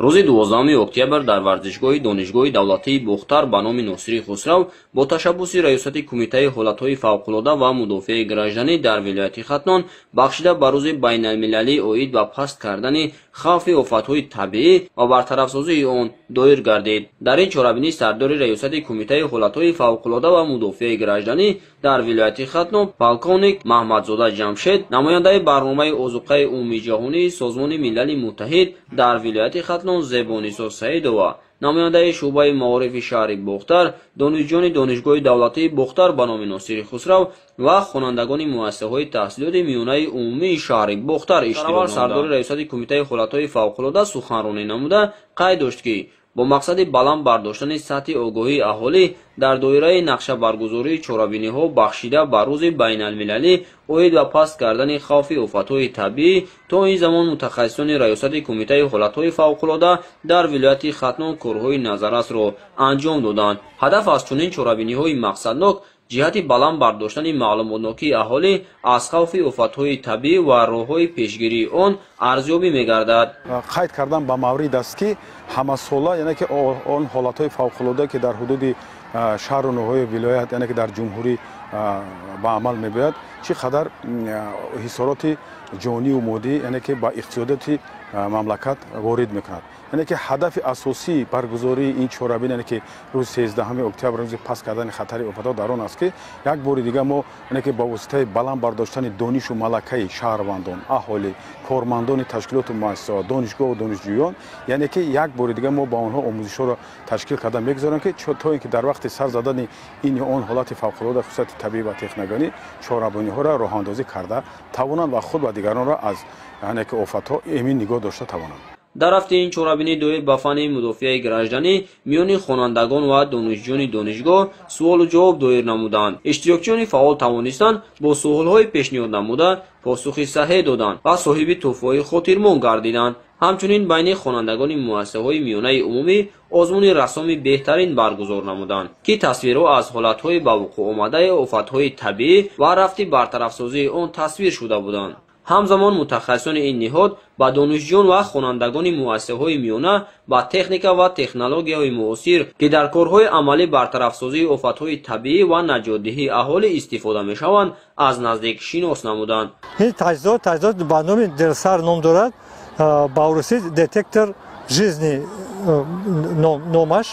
Рӯзи 12 октябр дар варзишгоҳи Донишгоҳи давлатии Бохтар ба номи Носири Хусрав бо ташаббуси Раёсати Кумитаи ҳолатҳои фавқулода ва мудофиаи гражданӣ дар вилояти Хатлон бахшида ба рӯзи байналмилалӣ оид ба паст кардани хавфи офатҳои табиӣ ва бартарафсозии он доир гардид. Дар ин чорабинӣ сардори Раёсати Кумитаи ҳолатҳои фавқулода ва мудофиаи гражданӣ дар вилояти Хатлон полковник Маҳмадзода Ҷамшед, намояндаи барномаи озуқаи умумиҷаҳонии Созмони Милали Муттаҳид дар вилояти Хатлон Зебонисо Саидова, намояндаи шӯъбаи маорифи шаҳри Бохтар, донишҷӯёни Донишгоҳи давлатии Бохтар ба номи Носири Хусрав ва хонандагони муассисаҳои таҳсилоти миёнаи умумии шаҳри Бохтар иштирок намуданд. Сардори Раёсати Кумитаи ҳолатҳои фавқулода суханронӣ намуда қайд дошт, ки бо мақсади баланд бардоштани сатҳи огоҳии аҳолӣ дар доираи нақшабаргузории чорабиниҳо бахшида ба рӯзи байналмилалӣ оид ба паст кардани хавфи офатҳои табиӣ то ин замон мутахассисони Раёсати Кумитаи ҳолатҳои фавқулода дар вилояти Хатлон корҳои назаррасро анҷом доданд. Ҳадаф аз чунин чорабиниҳои мақсаднок ҷиҳати баланд бардоштани маълумотнокии аҳолӣ аз хавфи офатҳои табиӣ ва роҳҳои пешгирии он арзёбӣ мегардад. Қайд кардан ба маврид аст, ки ҳамасола, яъне ки он ҳолатҳои фавқулода, ки дар ҳудуди шаҳру ноҳияи вилоят, яъне ки дар ҷумҳурӣ ба амал мебояд, чӣ қадар ҳисороти ҷонию моддӣ, яъне ки ба иқтисодиёти мамлакат ворид мекунад. Яъне ки ҳадафи асосии баргузории ин чорабин, яъне ки рӯзи 13 октябр, рӯзи паст кардани хатари офатҳо, дар он аст, ки як бори дигар мо, яъне ки ба воситаи баланд бардоштани донишу малакаи шаҳрвандон, аҳолӣ, кормандони ташкилоту муассисаҳо, донишгоҳу донишҷӯён, яъне ки як бори дигар мо ба онҳо омӯзишҳоро ташкил карда мегузорем, ки то ин ки дар вақти сар задани ин ё он ҳолати фавқулода, хусусияти табиӣ ва техногенӣ, чорабиниҳоро роҳандозӣ карда тавонанд ва худ ва дигаронро аз, яъне ки, офатҳо эмин нигоҳ дошта тавонанд. Дар рафти ин чорабинӣ доир ба фанни мудофиаи гражданӣ миёни хонандагон ва донишҷӯёни донишгоҳ суолу ҷавоб доир намуданд. Иштирокчиёни фаъол тавонистанд бо суолҳои пешниҳод намуда посухи саҳеҳ доданд ва соҳиби тӯҳфаҳои хотирмон гардиданд. Ҳамчунин байни хонандагони муассисаҳои миёнаи умумӣ озмуни рассоми беҳтарин баргузор намуданд, ки тасвирҳо аз ҳолатҳои ба вуқӯъ омадаи офатҳои табиӣ ва рафти бартарафсозии он тасвир шуда буданд. Ҳамзамон мутахассисони ин ниҳод ба донишҷӯён ва хонандагони муассисаҳои миёна ба техника ва технологияҳои муосир, ки дар корҳои амалӣ бартарафсозии офатҳои табиӣ ва наҷотдиҳии аҳолӣ истифода мешаванд, аз наздик шинос намуданд. Ин таҷҳизот ба номи Дилсар ном дорад, ба урусӣ детектор жизни номаш.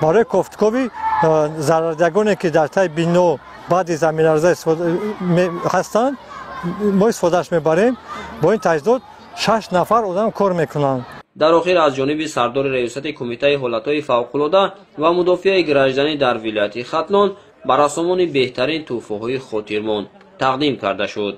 Барои кофтукови зарардагоне, ки дар таи бино баъди заминларза ҳастанд, мо истифодааш мебарем. Бо ин таҷҳизот шаш нафар одам кор мекунанд. Дар охир аз ҷониби сардори Раёсати Кумитаи ҳолатҳои фавқулода ва мудофиаи гражданӣ дар вилояти Хатлон ба рассомони беҳтарин тӯҳфаҳои хотирмон тақдим карда шуд.